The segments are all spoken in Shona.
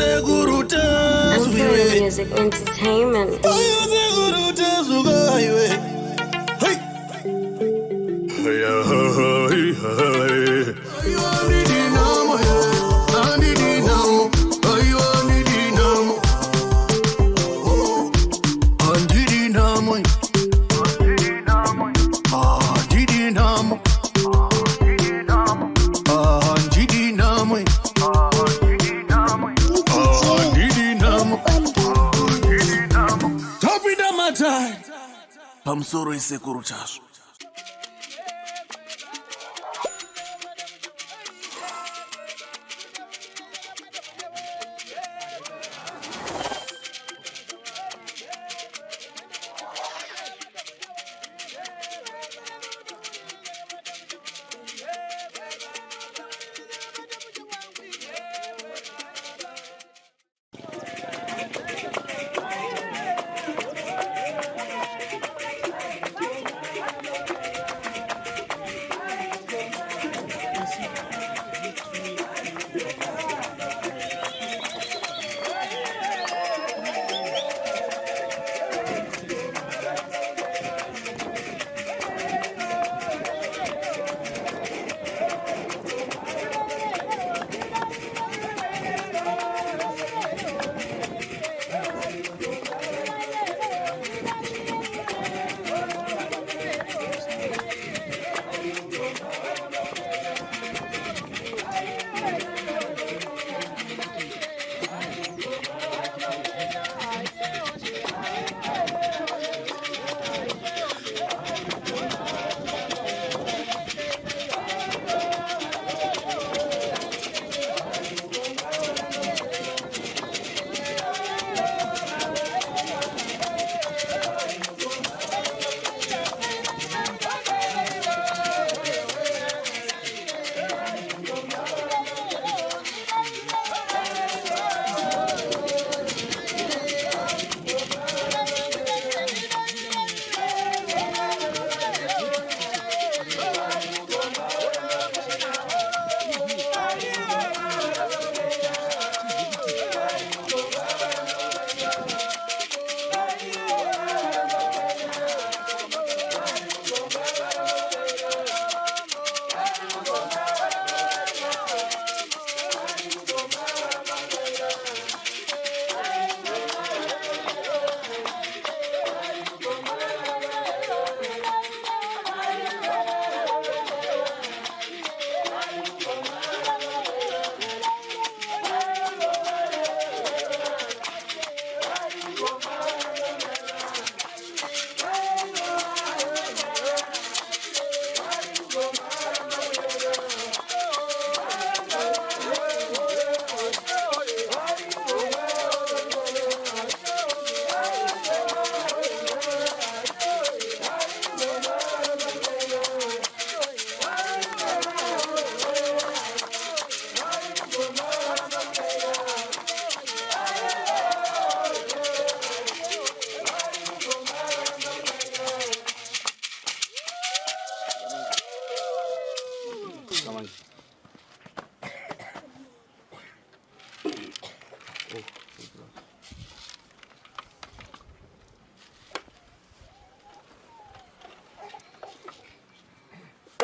Sekuru Imperial Tasviwe. Music Entertainment. Ayo sekuru Tasvuka iwe. Hey. Hey, hey, hey. Ayo andidinamo, andidinamo. Ayo andidinamo. Andidinamo. Andidinamo. Andidinamo. Andidinamo. Tapinda matare pamusoro isekuru Tasvu.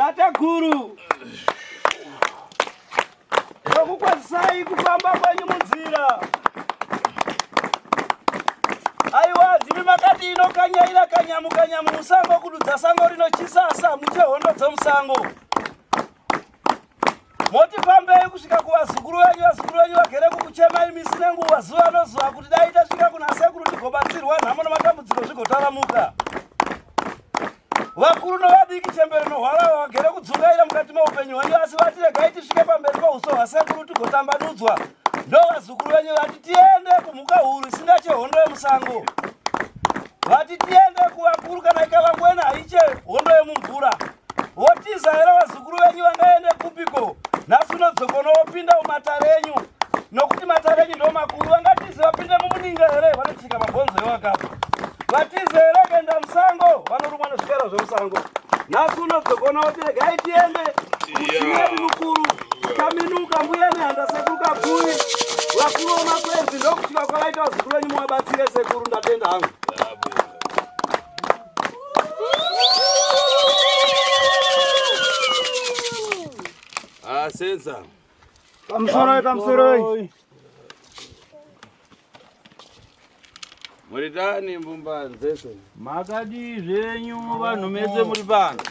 Tateguru, tokukwazisai kufamba kwenyu munzira. Aiwa, ndimi makati inokanyaira kanyamu kanyamu musango kududza sango rinochisasa muche hondo dzomusango. Moti fambei kusvika kuvazukuru venyu, vazukuru venyu vagere kukuchemai misi nenguva zuva nozuva kuti dai tasvika kuna sekuru tigobatsirwa nhamo nematambudziko zvigotaramuka. Vakuru novadiki chembere nohwarahwa vagere kudzungaira mukati meupenyu hwenyu asi vati regai tisvike pamberi pouso hwasekuru tigotambanudzwa. Ndovazukuru venyu vati tiende kumhuka huru isingatye hondo yemusango. Vati tiende kuvakuru kana ikava ngwena haiche hondo yemumvura. Votiza here vazukuru venyu vangaende kupiko? Nhasi unodzokono wopinda mumatare enyu nokuti matare enyu ndo makuru. Vangatize vapinde mumuninga here? Vanotsika mabhonzo ewakafa. Vatize here kuenda musango? Vanorumwa nezvikara zvemusango. Nhasi unodzokono woti regai tiende kumudzimu wedu mukuru. Kaminuka mbuya nehanda sekuru Kapfuvi. Vakuru vemakwenzi ndokusvika kwavaita vazukuru venyu muvabatsire sekuru, ndatenda hangu. Ah, senza. Pamusoroi, pamusoroi. Muritani mbumba dzese. Makadii zvenyu vanhu mese muri pano?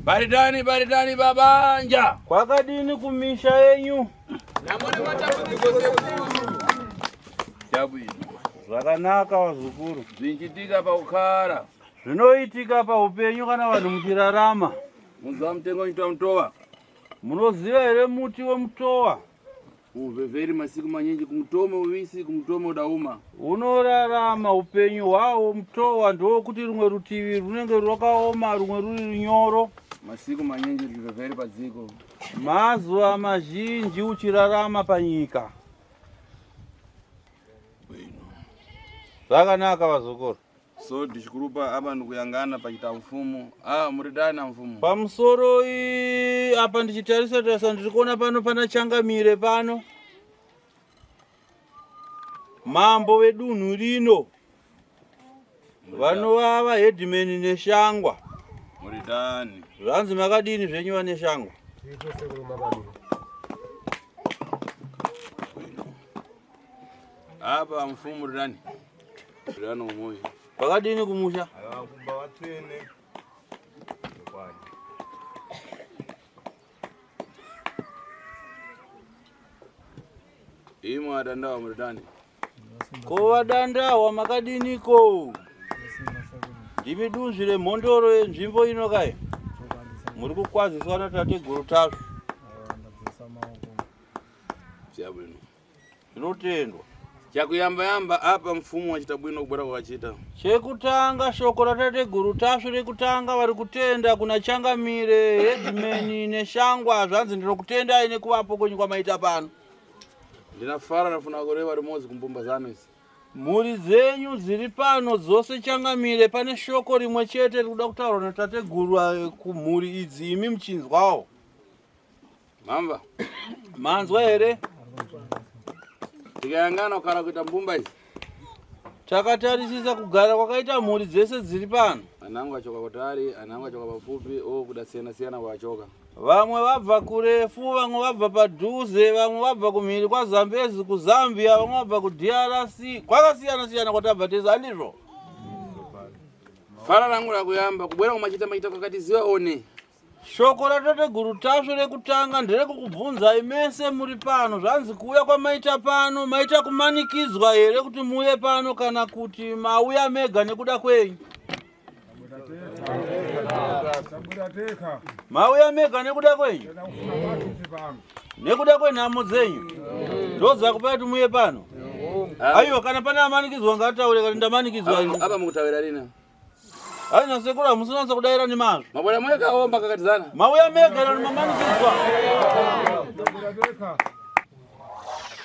Baritani, baritani babanja. Kwakadini kumisha yenyu? Namone matambudziko sekuru. Chabwino. Zvakanaka vazukuru. Zvichitika pakukara. Zvinoitika paupenyu kana vanhu muchirarama. Muziva mutengo unoitwa mutowa. Munoziva here muti wemutowa? Uvhevheri masiku manyinji kumutomo uvisi kumutomo udauma. Unorarama upenyu hwawo mutowa ndokuti rumwe rutivi runenge rwakaoma rumwe ruri runyoro. Masiku manyinji ruvhevheri padziko. Mazuva mazhinji uchirarama panyika. Zvakanaka vazukuru. So ndichikurupa apa ndikuyangana pachita mfumo. Ah, muridana mfumo. Pamusoro apa ndichitarisa tarisa ndiri kuona pano pana changamire pano. Mambo vedunhu rino vanova vaheadman Neshangwa. Muridani. Zvanzi makadini zvenyu vaNeshangwa? Apa mfumo muridani. Muridani umoyo. Kwakadini kumusha? Kumba vatsvene. Imwe adandawa muridani. Ko vadandawa makadiniko? Ndimi duzvi remhondoro yenzvimbo ino kai? Muri kukwaziswa natateguru Tasvu. Chabwino. Zvinotendwa. Chakuyamba yamba apa mfumo wachita bwino kubwera kwakachita. Chekutanga shoko ratateguru Tasvu rekutanga vari kutenda kuna Changamire, Headman Neshangwa zvanzi ndinokutendai nekuvapo kwenyu kwamaita pano. Ndinafara nafuna kureva rimodzi kumbumba zano idzi. Mhuri dzenyu dziri pano dzose Changamire pane shoko rimwe chete riri kuda kutaurwa natateguru kumhuri idzi imi muchinzwawo. Mamba. Manzwa here? Tikayangana kukara kuita mbumba idzi. Takatarisisa kugara kwakaita mhuri dzese dziri pano. Anangu achoka kutari, anangu achoka pafupi, o kuda siyana siyana kwachoka. Vamwe vabva kurefu, vamwe vabva padhuze, vamwe vabva kumhiri kwaZambezi kuZambia, vamwe vabva kuDRC, kwakasiyana siyana kwatabva tese, handizvo? Fara rangu rakuyamba kubwera kumachita machita kwakati ziva one. Shoko ratateguru Tasvu rekutanga nderekukubvunzai mese muri pano. Zvanzi kuuya kwamaita pano, maita kumanikidzwa here kuti muuye pano kana kuti mauya mega nekuda kwenyu? Mauya mega nekuda kwenyu? Nekuda kwenhamo dzenyu? Ndodzakupai kuti muuye pano? Aiwa, kana pane amanikidzwa ngataure kana ndamanikidzwa. Apa mukutaura rina. Hayi nasekuru hamusinanza kudaira nemazvo. Mabwera mwega omba kakatizana. Mauya mega na mamanikidzwa.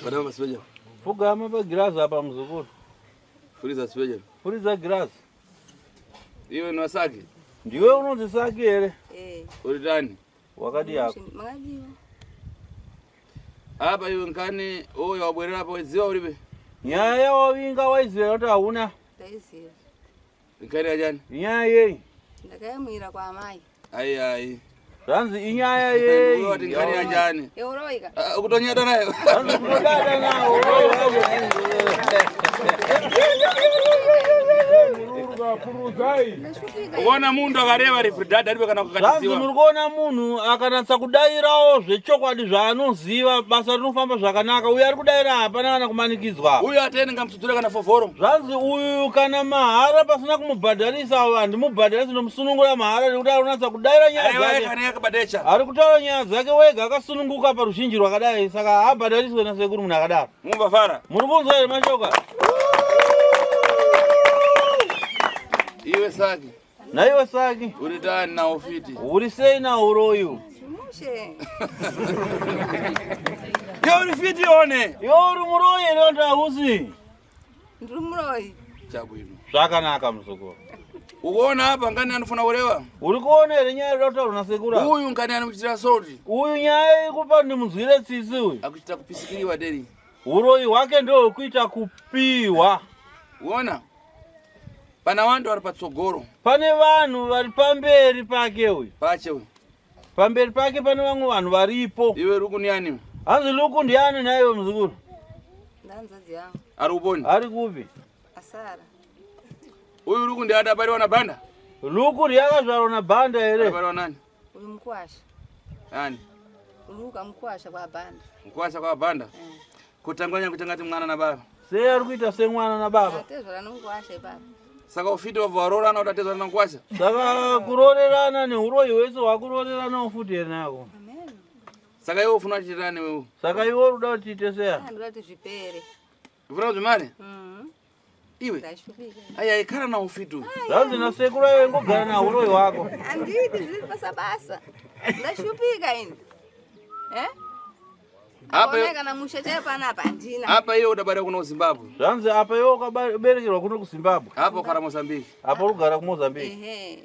Madama sipeja. Pfugama pagirazi apa muzukuru. Fuliza sipeja. Furidza girazi. Iwe ni wasaki. Ndiwe unonzi Saki here? Eh. Uri tani? Wakadi yako. Makadiwa. Apa iwe nkani oyo wabwerera apo wedziwa uribe. Nyaya yawavinga waiziva kuti hauna. Ndaiziva. Nkani yachani? Inyaya yei? Ndakayamwira kwa amai. Ai ai. Zvanzi inyaya yei? Wati nkani yachani? Yeuroika. Kutonyada nayo. Zvanzi kutodada nawo. Ndashupika. Ukaona munhu akareva rifridhadha aripo kana Zvanzi kukatisiwa. muri kuona munhu akanatsa kudairawo zvechokwadi zvaanoziva basa rinofamba zvakanaka uyu ari kudaira hapana kana kumanikidzwa. Uyu atene ngamusudzure kana fovhoro. Zvanzi uyu kana mahara pasina kumubhadharisa handimubhadharisi ndomusunungura mahara nekuti ari kunatsa kudaira nyaya Aiwa dzake. kana yakabadecha. Ari kutaura nyaya dzake wega akasununguka paruzhinji rwakadai saka haabhadhariswe nasekuru munhu akadaro. Mumba fara. Muri kunzwa here mashoka? Iwe Saki. Naiwe Saki. Uri tani na ufiti. Uri sei nahuroyu? Mushe. Yo uri fiti one. Iwe uri muroyi here kuti hausi? Ndiri muroyi. Chabwino. Zvakanaka muzukuru. Ukuona apa ngani anofuna kurewa? Uri kuona here nyaya iri kutaurwa nasekuru apa? Uyu ngani anokuchitira salt? Uyu nyaya ikupa ndimunzwire tsitsi uyu. Akuchita kupisikiriwa deri. Uroyi hwake ndohwekuita kupiwa. Uona? Pana vantu vari patsogoro. Pane vanhu vari pamberi pake uyu. Pache uyu. Pamberi pake pane vamwe vanhu varipo. Iwe Luku ndiani? Hanzi Luku ndiani nhaiwe muzukuru? Ndanzadzi yangu. Ari kuponi? Ari kupi? Asara. Uyu Luku ndiye adabariwa na Banda? Luku ndiye akazvarwa na Banda here? Adabariwa nani? Uyu mukwasha. Nani? Luka mukwasha kwa Banda. Mukwasha kwa Banda? Eh. Kutangwanya kuchangati mwana na baba. Sei ari kuita semwana na baba? Atezvara nomukwasha ipapa. Saka ufiti wabva waroorana kuti atezvara nomukwasha? Saka kuroorerana neuroyi hwese hwakurooreranawo futi here nako? Amen. Saka iwe ufuna kuchitirani wewe? Saka iwe uri kuda kuti tiite sei? Ah, ndoda kuti zvipere. Ufuna kuti zvimare? Mhm. Iwe. Ndashupika. Aya ikara na ufiti uyu. Zvanzi nasekuru aiwe ngogara nahuroyi hwako. Handidi zviri basa basa. Ndashupika ini. Eh? Apa Ona kana musha chaiyo panapa handina. Apa iwe udabara kuno kuZimbabwe. Zvanzi apa iwe wakaberekerwa kuno kuZimbabwe. Apa ukara Mozambique. Apa uri kugara kuMozambique. Ehe.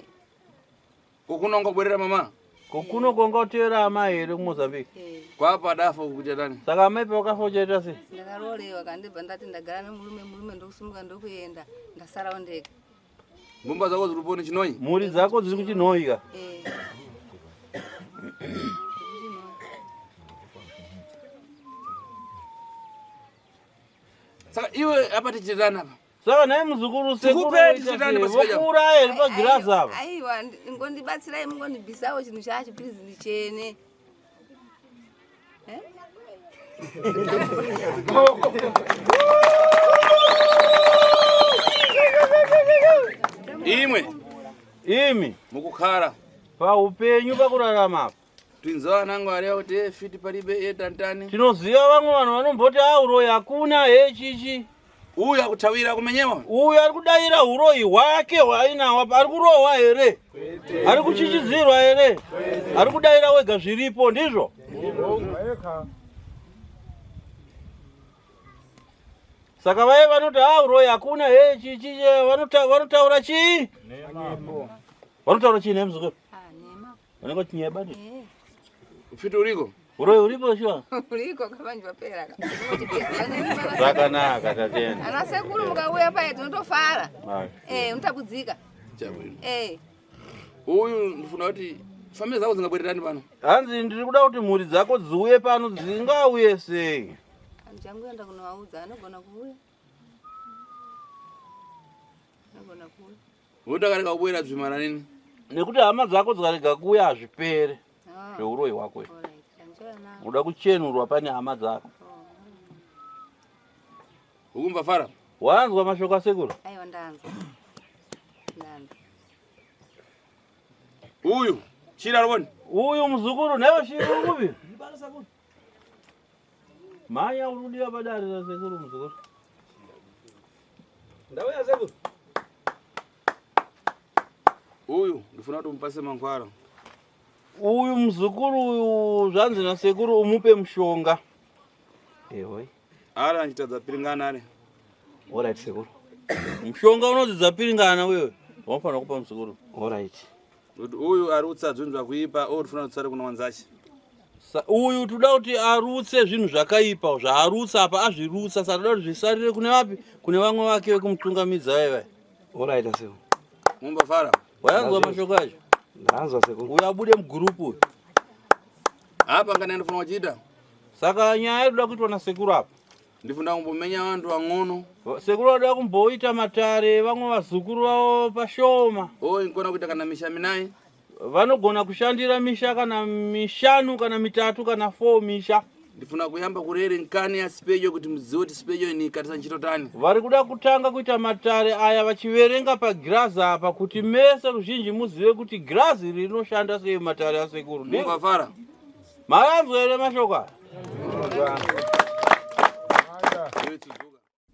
Kokuno ungabwerera mama. Kokuno kwanga utevera amai here kuMozambique? Eh. Kwapa adafa kuita tani. Saka amai pavakafa uchaita sei? Ndakarolewa kandibva ndati ndagara nemurume murume ndokusimuka ndokuenda ndasarawo ndega. Mbumba dzako dziri kuponi chinoi? Mhuri dzako dziri kuchinoi ka? Eh. Saka iwe apa tichitirana apa. Saka nhai muzukuru sekuru Tikupe voita tichitirane sei? pasi peja. Vokuuraya here pagirazi apa? Aiwa ngondibatsirai mungondibvisawo chinhu chacho please ndichene. Eh? Imwe Imi mukukhala paupenyu pakurarama apa. Twinzowa nangu ariya kuti eh, fiti palibe e tantani. Tinoziva vamwe vanhu vanomboti a uroyi hakuna he chichi. Uyu akuthawira kumenyewa. Uyu ari kudaira uroyi hwake hwaainawo apa ari kurohwa here? Ari kuchichidzirwa here? Ari kudaira wega zviripo ndizvo? Saka vaye vanoti ha uroyi hakuna he chichi vanotaura chii? Vanotaura chii nemuzukuru? Ah, nema. Vanenge vachinyeba ndi. Eh. Ufiti uriko? Uroyi uripo shuwa. Uriko kavanji vapera. Zvakanaka tatenda. Ana sekuru mukauya paye tinotofara. Eh, unotabudzika. Chabwino. Eh. Uyu ndifuna kuti family dzako dzingabwererani pano. Hanzi ndiri kuda kuti mhuri dzako dziuye pano dzingauye sei? Ndichangoenda kunovaudza anogona kuuya. Anogona kuuya. Wotakarega kubwera dzvimara nini? Nekuti hama dzako dzikarega kuuya hazvipere Ah. zveuroyi hwako izvi. Alright, handichauya navo. Unoda kuchenurwa pane hama dzako. Ukumva fara? Wanzwa mashoko asekuru? Aiwa ndanzwa. Ndanzwa. Uyu chira rwoni. Uyu muzukuru nhaiwe shiri uri kupi? Mhanya uri kudiwa padare rasekuru muzukuru. Ndauya sekuru. Uyu ndifuna kuti umupase mangwara. Uyu muzukuru uyu zvanzi nasekuru umupe mushonga. Ehoi. Ara anchitadza piringana ari. Alright sekuru. Mushonga unonzi dzapiringana uyo. Waunofanira kupa muzukuru. Alright. Kuti uyu arutsa zvinhu zvakuipa o tifuna kutsara kuna wanzachi. Uyu toda kuti arutse zvinhu zvakaipa zvaarutsa apa azvirutsa saka toda kuti zvisarire kune vapi kune vamwe vake vekumutungamidza vaye vaye. Alright sekuru. Mumba fara. Wayanzwa mashoko acho? Ndanzwa sekuru. Uyu abude mugurupu uyu. Apa ngani andifuna kuchita? Saka nyaya inoda kuitwa nasekuru apa. Ndifuna kumbomenya vantu vang'ono. Sekuru vanoda kumboita matare vamwe vazukuru vavo pashoma. Oh, inkona kuita kana misha minai. Vanogona kushandira misha kana mishanu kana mitatu kana 4 misha. Ndifuna kuyamba kurere nkani ya sipejo kuti muziwe kuti sipejo ni katisa nchito tani. Vari kuda kutanga kuita matare aya vachiverenga pagirazi apa kuti mese ruzhinji muzive kuti girazi iri rinoshanda sei matare asekuru. Mungafara. Mayanzwa here mashoko aya?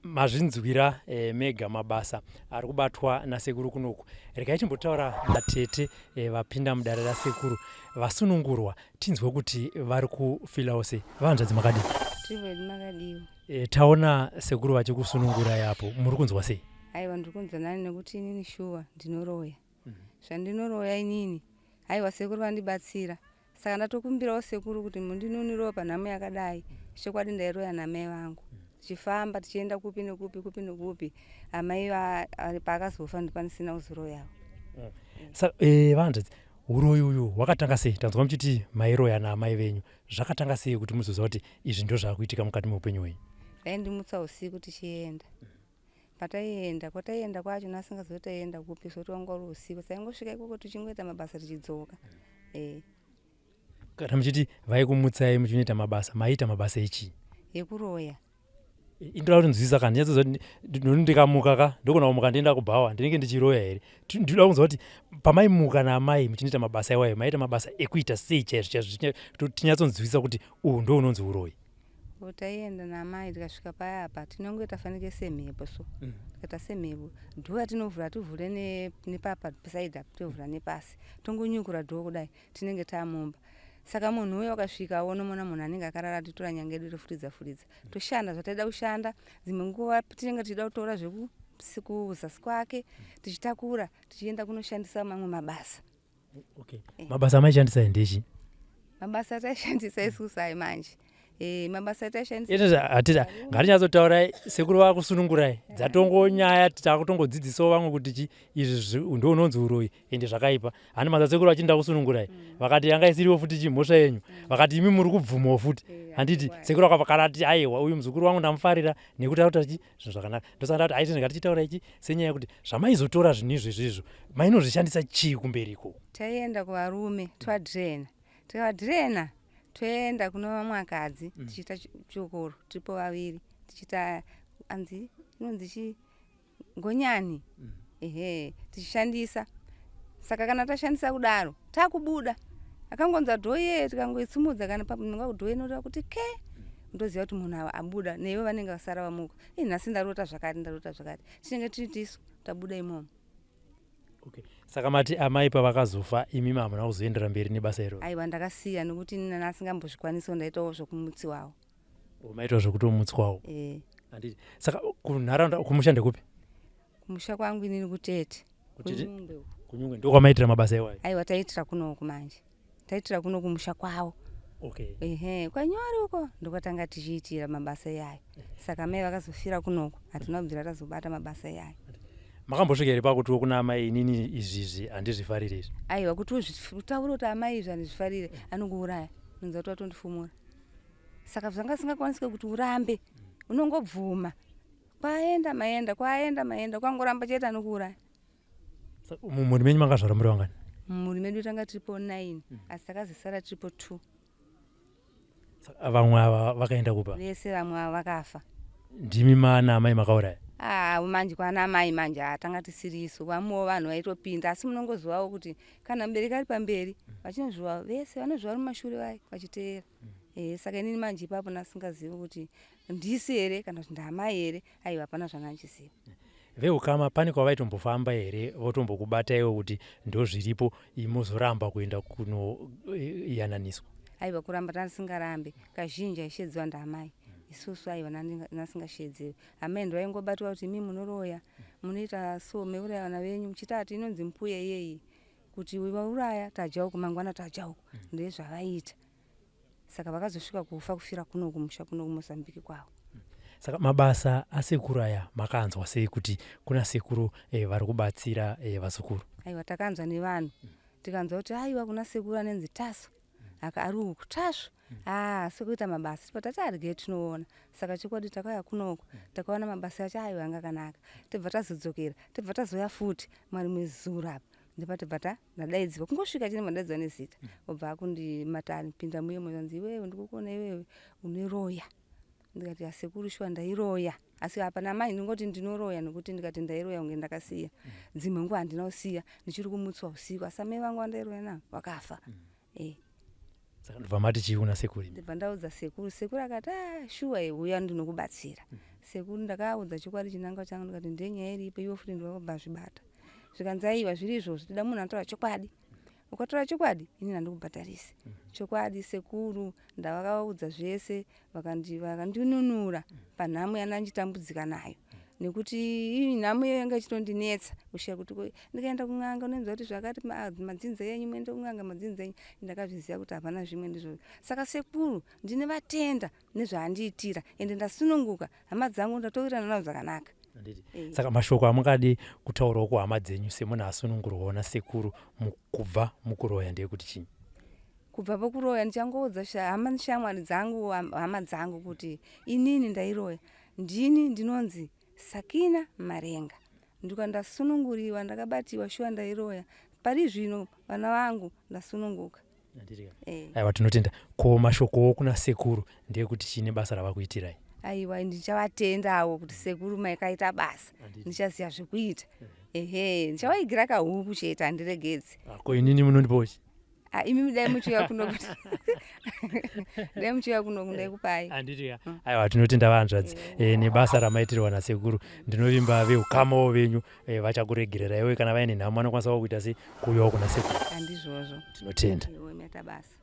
Mazvinzwira eh, mega mabasa ari kubatwa nasekuru kunoku. Regai timbotaura natete eh, vapinda mudare rasekuru vasunungurwa tinzwe kuti vari kufilawo sei. Vahanzvadzi makadii? Tiri makadiwa. Eh, taona sekuru vachikusunungurai apo muri kunzwa sei? Aiwa, ndiri kunzwa nani nekuti inini shuwa ndinoroya. Zvandinoroya inini, aiwa, sekuru vandibatsira. Saka ndatokumbirawo sekuru kuti mundinunirewo panhamo yakadai. Chokwadi ndairoya namai vangu, tichifamba tichienda kupi nekupi, kupi nekupi. Amai paakazofa ndipandisina kuzoroyawo. Saka vanzvadzi, uroyi uyu hwakatanga sei? Tanzwa muchiti mairoya naamai venyu. Zvakatanga sei kuti muzoziva kuti izvi ndo zvaakuitika mukati meupenyu hwenyu? Vaindimutsa usiku tichienda. Pataienda, kwataienda kwacho nasingazivi kuti taienda kupi, zoti wanga uri usiku. Taingosvika ikoko tichingoita mabasa tichidzoka. Kana muchiti vaikumutsai muchinoita mabasa, maiita mabasa echii? Yekuroya. Indoda kuti nzwisisa ka, ndinyatsoziva kuti noni ndikamuka ka, ndogona kumuka ndienda kubhawa, ndinenge ndichiroya here? Ndinoda kunzwa kuti pamaimuka naamai muchinoita mabasa iwayo, maiita mabasa ekuita sei chaizvo chaizvo, tinyatsonzwisisa kuti uhu ndo unonzi uroyi. Taienda naamai, tikasvika paya apa tinongoita fanike semhepo so. Tikaita semhepo, dhoo yatinovhura tivhure nepapa side apa, tovhura nepasi, tongonyukura dhoo kudai, tinenge tamumba. Saka munhu uyo akasvika unomona munhu anenge akarara, titora nyanga yedu tofuridza furidza, toshanda zvataida kushanda. Dzimwe nguva tinenge tichida kutora zvekuzasi kwake, tichitakura tichienda kunoshandisa mamwe mabasa. Okay. Mabasa amaishandisa ndechi? Mabasa ataishandisa isusu ayi manje, mabasa ataishandisa Hatita ngatinyatsotaura, sekuru vakusunungurai, dzatongo nyaya takutongodzidzisawo vamwe kuti chi izvi ndo unonzi uroyi, ende zvakaipa. Hani maza sekuru vachinda kusunungurai, vakati yanga isiriwo futi chimhosva yenyu, vakati imi muri kubvumawo futi. Handiti sekuru vakati aiwa, uyu muzukuru wangu ndamufarira nekuti ari chi zvinhu zvakanaka. Ndosaka ndati aiti ngatichitaura ichi senyaya yekuti zvamaizotora zvinhu izvezvi izvo mainozvishandisa chii kumberiko? Taienda kuvarume twadhirena, tikavadhirena toenda kuno vamwe vakadzi, tichiita chokoro tiripo vaviri, tichiita anzi inonzi chi ngonyani. Ehe, tichishandisa. Saka kana tashandisa kudaro takubuda, akangonzwa dhoye, tikangoitsimudza kana pamunonga dhoye inoda kuti ke, ndoziva kuti munhu abuda. Neivo vanenge vasara vamuka, ii, nhasi ndarota zvakati, ndarota zvakati. Tinenge tiri tisu tabuda imomo. Okay. Saka mati amai pavakazofa, imimi hamuna kuzoendera mberi nebasa iroro? Aiwa, ndakasiya nekuti ini nana asingambozvikwanisawo, ndaitawo zvokumutsiwawo. Maitawo zvekutomutswawo? E. Handiti saka kunharaunda kumusha ndekupi? Kumusha kwangu inini kuTete. Kutete? Kunyungwe uko. Kunyungwe ndokwamaitira mabasa iwayo? Aiwa, taiitira kunoku manje, taitira kuno kumusha kwavo. Ehe, kwanyori uko ndokwatanga tichiitira mabasa iyayo. Saka mai vakazofira kunoku, hatina kubvira tazobata mabasa iyayo. Makambosvika here pakutiwo kuna amai, inini izvizvi handizvifariri izvi? Aiwa, kuti utaure kuti amai izvi handizvifarire, anokuuraya. Unonzwa kuti watondifumura. Saka zvanga zvisingakwanisike kuti urambe, unongobvuma. Kwaenda maenda, kwaenda maenda, kwangoramba chete anokuuraya. Saka mumhuri menyu makazvara muri vangani? Mumhuri medu tanga tiripo 9, asi takazosara tiripo 2. Saka vamwe ava vakaenda kupa? Vese vamwe ava vakafa. Ndimi mana amai makauraya? Ah, manje kwana amai manje tanga tisiri isu. Vamwewo vanhu vaitopinda, asi munongozivawo kuti kana mubereki ari pamberi, vachinozviwa vese vanozviwa vari mumashure vai vachiteera. Saka inini manje ipapo nasingazivi kuti ndisi here kana kuti ndaamai here, aiwa, hapana zvanga ndichiziva. Veukama pane kwavaitombofamba here votombokubataiwo kuti ndo zviripo, imozoramba kuenda kunoyananiswa? Aiwa, kuramba tandisingarambe. Kazhinji aishedziwa ndaamai, isusu aiwa nasingashedziwi. Amai ndo vaingobatwa kuti imi munoroya, munoita so, meuraya vana venyu, muchiita ati inonzi mbuya iyeyi kuti vauraya, tadya uku, mangwana tadya uku. Ndezvavaiita. Saka vakazosvika kufa, kufira kuno kumusha kuno kuMozambiki kwavo. Saka mabasa asekuru aya makanzwa sei kuti kuna sekuru vari kubatsira vazukuru? Aiwa, takanzwa nevanhu, tikanzwa kuti aiwa, kuna sekuru anenzi Taso aka ari uku Tasvo, ah, sekuita mabasa tipo tati arige tinoona. Saka chokwadi takauya kunoku, takaona mabasa acho, aiwa, anga akanaka. Tibva tazodzokera, tibva tazoya futi marimwe zuro apa, ndipatibva ta ndadaidzwa. Kungosvika chine mandaidzwa nezita, obva akundimatani, pinda muye mwanzi, iwewe ndikukuona, iwewe unoroya. Ndikati, asekuru, shuwa ndairoya, asi hapana mai ndingoti ndinoroya, nekuti ndikati ndairoya kunge ndakasiya. Dzimwe nguva handina kusiya, ndichiri kumutswa usiku, asi amai vangu vandairoya navo vakafa. Saka ndobva mati chii kuna sekuru imi? Ndibva ndaudza sekuru. Sekuru akati, a, shuwa, uya ndinokubatsira. Sekuru ndakaudza chokwadi chinangwa changu, ndikati ndenyaya iripo, ivo futi ndovabva zvibata. Zvikanzi, aiwa, zviri izvozvo, toda munhu anotaura chokwadi. Ukatora chokwadi, ini handikubhadharisi. Chokwadi sekuru ndavakaudza zvese, vakandinunura panhamo yandandichitambudzika nayo. Nekuti iyi nhamo iyo yanga ichitondinetsa kusvika kuti ndikaenda kun'anga unonzwa kuti zvakati madzinza enyu muende kun'anga madzinza enyu ndakazviziva kuti hapana zvimwe ndizvozvo saka sekuru ndine vatenda nezvaandiitira ende ndasununguka hama dzangu ndatowirirana nadzo zvakanaka. Eh. Saka mashoko amungadi kutaurawo kuhama dzenyu semunhu asunungurwawo nasekuru kubva mukuroya ndeyekuti chinyi? Kubva pakuroya ndichangoudza hama shamwari dzangu hama dzangu kuti inini ndairoya ndini ndinonzi Sakina Marenga nduka ndasununguriwa ndakabatiwa shuwa ndairoya pari zvino vana vangu ndasununguka. Eh. Aiwa tinotenda. Ko mashokowo kuna sekuru ndeyekuti chii nebasa ravakuitirai? Aiwa ndichavatendawo kuti sekuru maikaita basa ndichaziva zvekuita ehe ndichawaigira kahuku chete handiregedzi. Ah, ko inini munondipawo chi? Ah, imi dai muchiuya kuno kuti dai muchiuya kuno kundai kupai. Handiti ka? Mm. Aiwa tinotenda vahanzvadzi eh, nebasa ramaitirwa nasekuru. Ndinovimba veukamawo venyu eh, vachakuregerera iwe kana vaine nhamo vanokwanisa kuita sei kuuyawo kuna sekuru. Handizvozvo. Tinotenda. Iwe maita basa.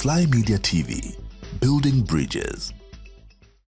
Sly Media TV, building bridges.